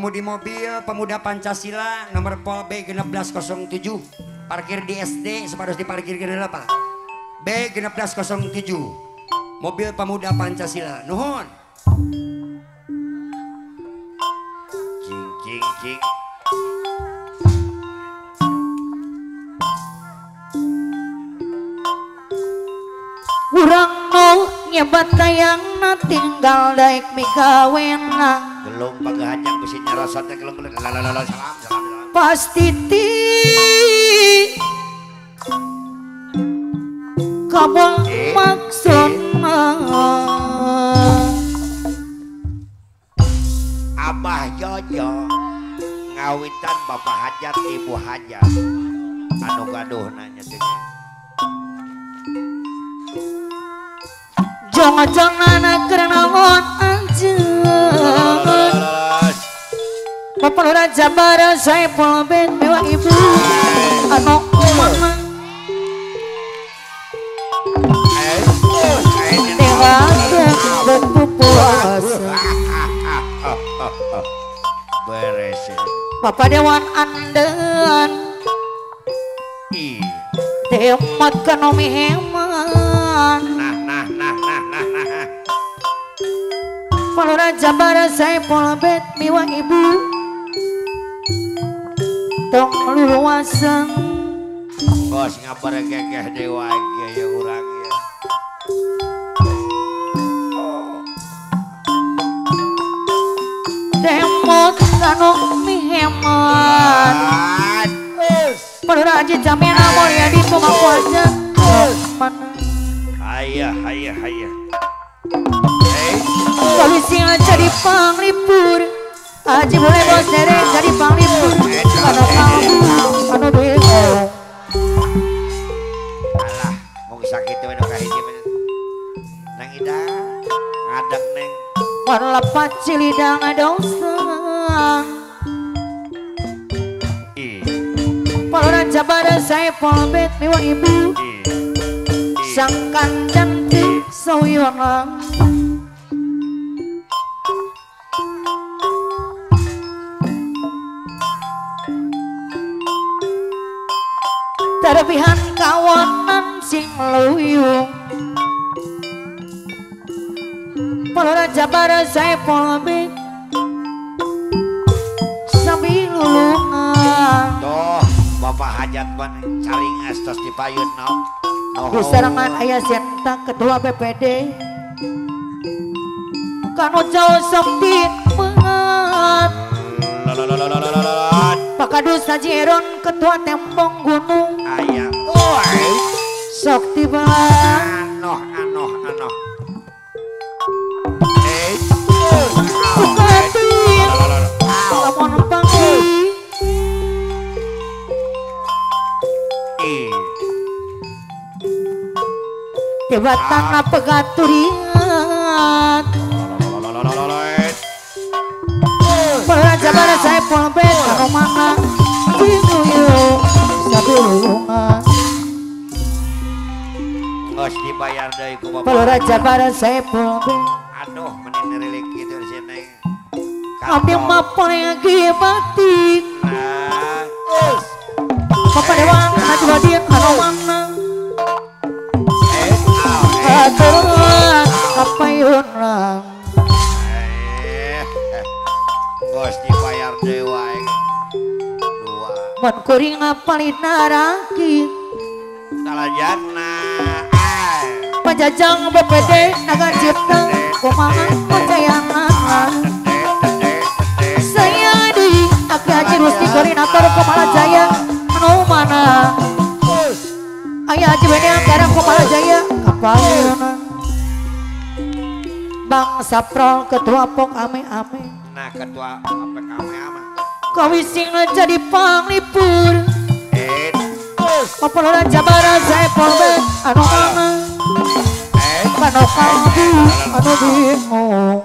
Pengemudi mobil Pemuda Pancasila nomor Pol B 1607 parkir di SD separuh diparkir ke Pak B 1607 mobil Pemuda Pancasila. Nuhun. Cing cing cing. Urang nu nyebat tayangna tinggal daek mikawena. Gelung pagahanyang bisi nyarasatnya gelung gelung lalalala salam salam salam. Pasti ti kabul maksudna. Abah Jojo ngawitan Bapak Hajat Ibu Hajat anu gaduh nanya teh. Jong-jongan keur naon anjeun. Bapak Lurah Jabar Saiful Ben mewah ibu anu mana dewasa berpuasa. Beres. Bapak Dewan Andean temot kanomi heman. Nah nah nah nah nah nah. Pak Lurah Jabar Saiful Ben mewah ibu tong luluasan. Bos ngabar kekeh dewa ge ya urang ya. Temot kanu miheman. Pak Lurah Haji Jamena Mulyadi Pumapuasa. Hayah hayah hayah. Polisi jadi panglipur. Haji boleh bos derek jadi panglipur. Anu kalbu anu bingung. Alah, mau sakit we nu kahiji mah. Nang ida ngadeg neng. Warlepat cilidang adosang. Pak Lurah Jabar Saiful Bet miwa ibu. Sangkan cantik sawiwana. Terbihan kawanan sing luyung. Pak Lurah Jabar Saiful Bet sambil lulungan. Tuh Bapak Hajat mana caringas tos dipayun no. Di serangan ayah senta ketua BPD kanu jauh sok nikmat. Pak Kadus Haji Eron ketua Tembong Gunung ayah sok tiba. Anoh anoh anoh. Bupati lamun panggih Debatang pegaturian. Pak Lurah Jabar Saiful Bet anu mana bingung sabilungan. Geus dibayar deui ku Bapak. Pak Lurah Jabar Saiful Bet. Aduh meni nerilik kitu si Neng. Abdi mah paling batik. Nah, Bapak Dewan Haji Wadid anu mana aturan kapayunan. Geus dibayar deui wae. Dua. Mun kuring ngapalina rakit. Salajana. Pajajang BPD Naga Cipta kumaha pajayana. Saya di Aki Haji Rusti Koordinator Kumala Jaya anu mana. Ayah Haji Beni Angkara Kumala Jaya kapayunan. Bang Saprol ketua Pok Ame Ame. Nah ketua Pok Ame Ame. Kawising jadi panglipur. Bapak Lurah Jabar Saiful Bet anu mana anu kalbu anu bingung.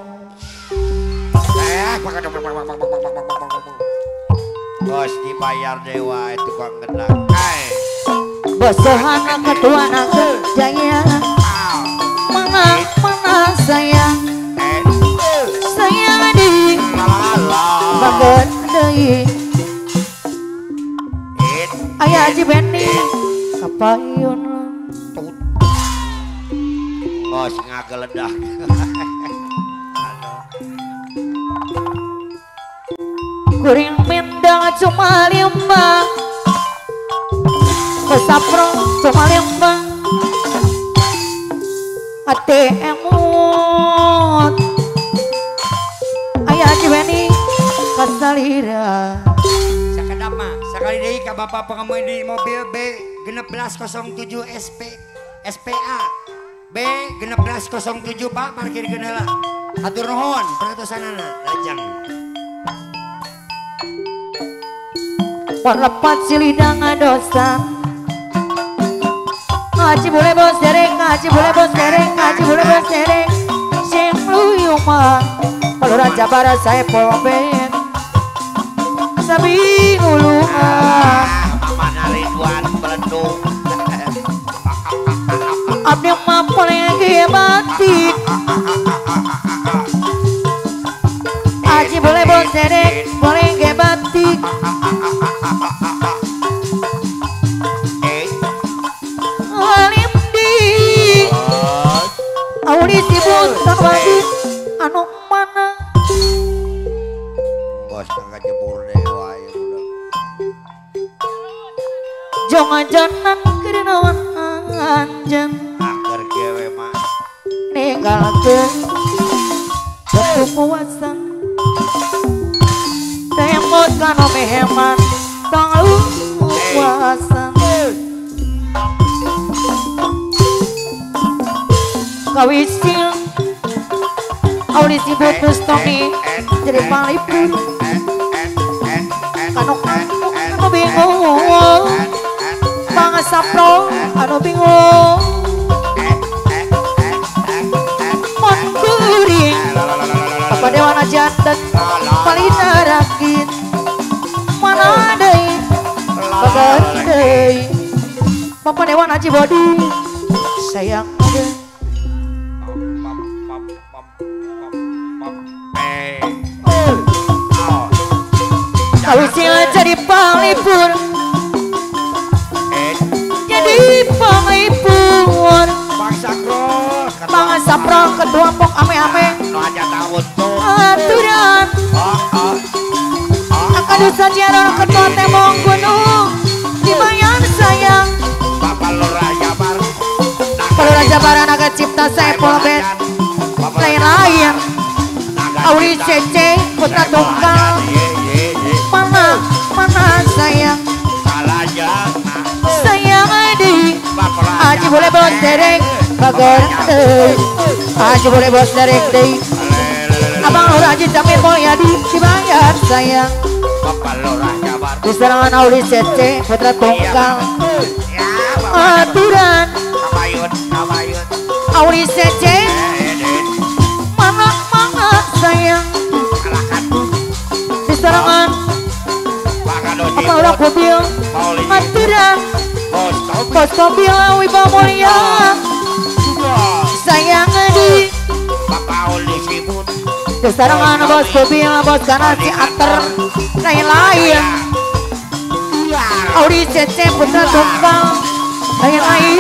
Bos dibayar dewa tukang gendang. Bosohana ketua Naga Jaya. Mana mana saya. Saya di Bang Bager deui Aya Haji Beni kapayun bos ngageledah. Kuring mindang cuma lima Kesapro cuma lima Ate emut Aya Haji Beni kasalira. Sakedap mah sakali deui ka bapak pengemudi mobil B 1607 SP SPA B 1607 Pak parkir heula. Hatur nuhun perhatosanana lajeng. Walepat silidang dosa Ngaji boleh bos dereng, ngaji boleh bos dereng, ngaji boleh bos dereng Sing luyu mah Palura Jabara saya polben Sabi ngulungan Mama Ridwan belendung Abdi mah paling batik Haji boleh bos dereng, boleh ge batik Alim di Auli sibuk tak anu mana Bos kagak jebur dewa ya budak Jangan janan kerinawan anjen Agar gewe mah Ninggalkeun kepuasan Temot kanu meheman tong luasan Kawisil Auli sibuk Bustami jadi palipur Kanu anu bingung Pangasapro anu bingung Mon kuring Papa Dewana jantan Palina rakit Mana deui Bager deui Papa Dewana Cibodi sayang deui Kawisil jadi panglipur Jadi panglipur Bang Sapro ketua pok ame-ame Aturan Akadusa jaron ketua temong gunung Dibayar sayang Bapak Lurah Jabar Bapak Lurah Jabar naga cipta saya polbet Lain-lain Auri Cece putra tunggal Mana, mana sayang Sayang di Haji boleh bos dereng Bagor deui Haji boleh bos dereng deui Abang Lurah Haji Jamil Mulyadi dibayar sayang Di serangan Auli Cece putra tunggal Aturan Auli Cece Mana, mana sayang Di serangan Apa ulah mobil Aturan Bos mobil Wibawa Mulia Sayang di Kesarangan bos mobil bos kanan si ater Lain-lain Audi Cece putra tunggal Lain-lain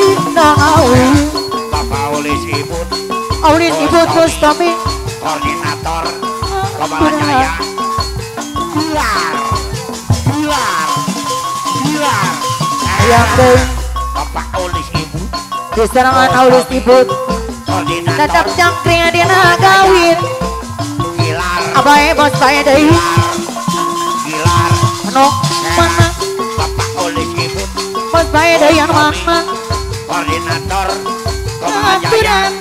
Auli Sibut Bustami Koordinator Komala Jaya Gilar Gilar Gilar Sayang deui Bapak Aulis Ibu Diserangan Aulis Ibu Tetap cangkring dina gawin Gilar Abae bos bae deui Gilar Anu mana Bapak Aulis Ibu Bos bae deui anu mana Koordinator Komala Jaya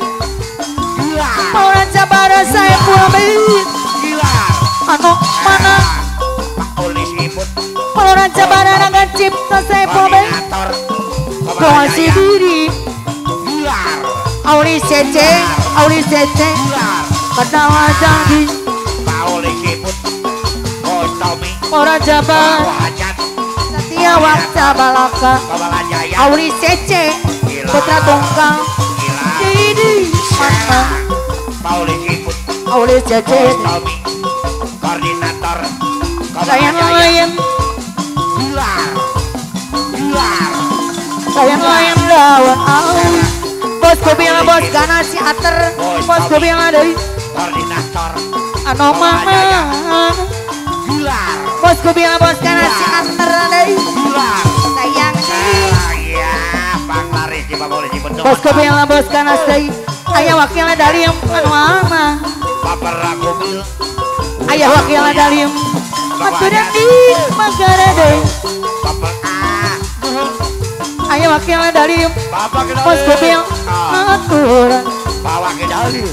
Gilar Orang Jabara saya pulang Gilar Anu mana Pak Aulis Ibu Orang Jabara naga cipta saya pulang Kawasi diri Gilar Auli Cece Auli Cece Ketawa janji Pauli Sibut Kotomi Orang Jabar Setia Waksa Balaka Auli Cece Putra Tunggal Didi Mana Pauli Sibut Auli Cece Kotomi Koordinator Lain-lain Gilar Gilar Lain-lain lawan awi. Bos kubil bos kana si ater. Bos kubil deui koordinator anu mana. Gilar Bos kubil bos kana si ater deui. Gilar Sayang deui. Ya panglaris di boleh dibentuk. Bos kubil bos kana deui. Aya wakilna dari anu mah. Bapak kubil. Aya wakilna dari aturan di magara deui. Bapak Aya wakilna dari bos kubil aturan. Bawa ke dalil.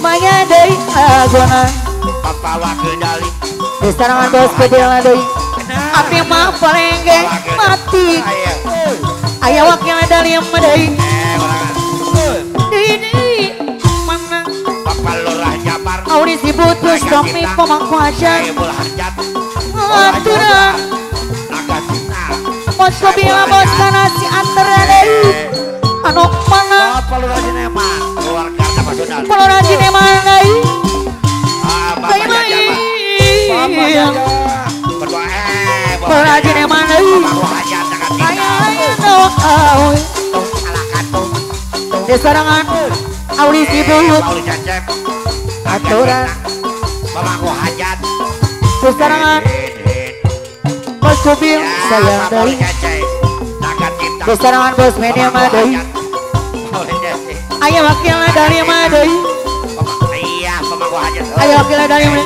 Maya deui agona. Bapak wakil dalil. Di sarangan bos kubil deui. Api mah palengge mati. Aya wakilna dari deui. Di mana? Bapak Lurah Jabar. Auri diputus Tommy pemangku hajat. Aturan. Bos kubil bos kana si ater deui. Anu mana? Bapak Lurah Jineman. Keluarga Pasundan. Lurah Jineman deui. Bapak Jabar. Bapak Jabar. Lurah Jineman deui. Bapak Aya di sarangan Auli Sibuyut aturan Bapak hajat. Di sarangan Bos Kubil sayang deui. Di sarangan Bos Media deui. Aya wakilna dari mah deui. Aya wakilna dari mah.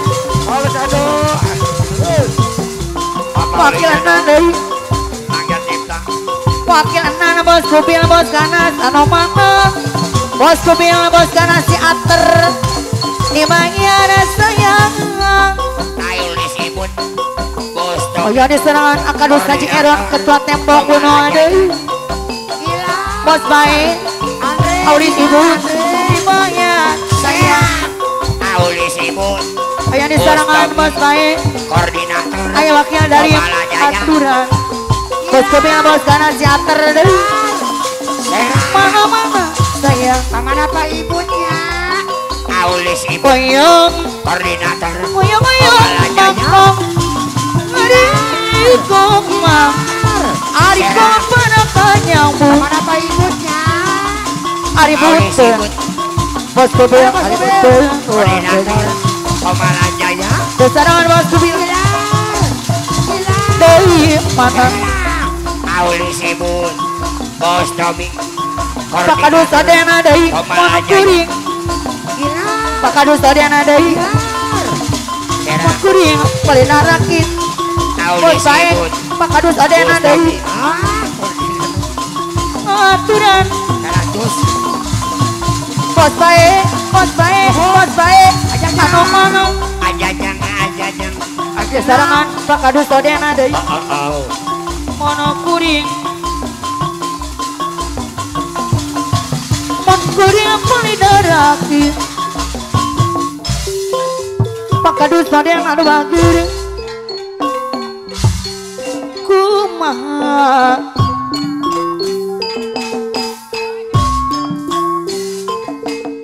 Wakilna deui. Wakilna bos kubil bos kanas anu mana. Bos kubil bos kanas si ater. Di mana sayang. Oh ya di serangan Akadus Haji Eron ketua tembok gunung deui. Bos bae Aulis ibu di mana sayang. Aulis ibu. Aya di serangan bos bae koordinator. Aya wakil dari aturan. Bos kubil bos kanan si ater deui. Mana-mana sayang. Mana pak ibunya? Aulis ibu. Boyong koordinator. Boyong boyong bangkong. Ari mah. Ari kong panjangmu. Mana pak ibunya? Ari buta. Bos kubil ari buta. Koordinator. Pamala Jaya. Besarangan bos kubil. Deui mana? Aulis ibu. Bos Tommy. Pakadus sadena deui. Mono kuring. Pakadus sadena deui. Mono kuring palina rakit. Bos bae pakadus sadena deui. Aturan. Bos bae, bos bae, bos bae. Anu mana? Ajajang, ajajang. Sarangan pakadus sadena deui. Mono kuring. Mono kuring palina rakit. Pakadus sadena anu bager. Kumaha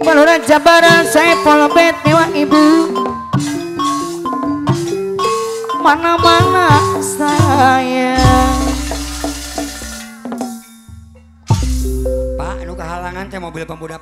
Palura Jabaran saya polobet dewa ibu. Mana-mana saya. Pak, anu kehalangan teh mobil pemuda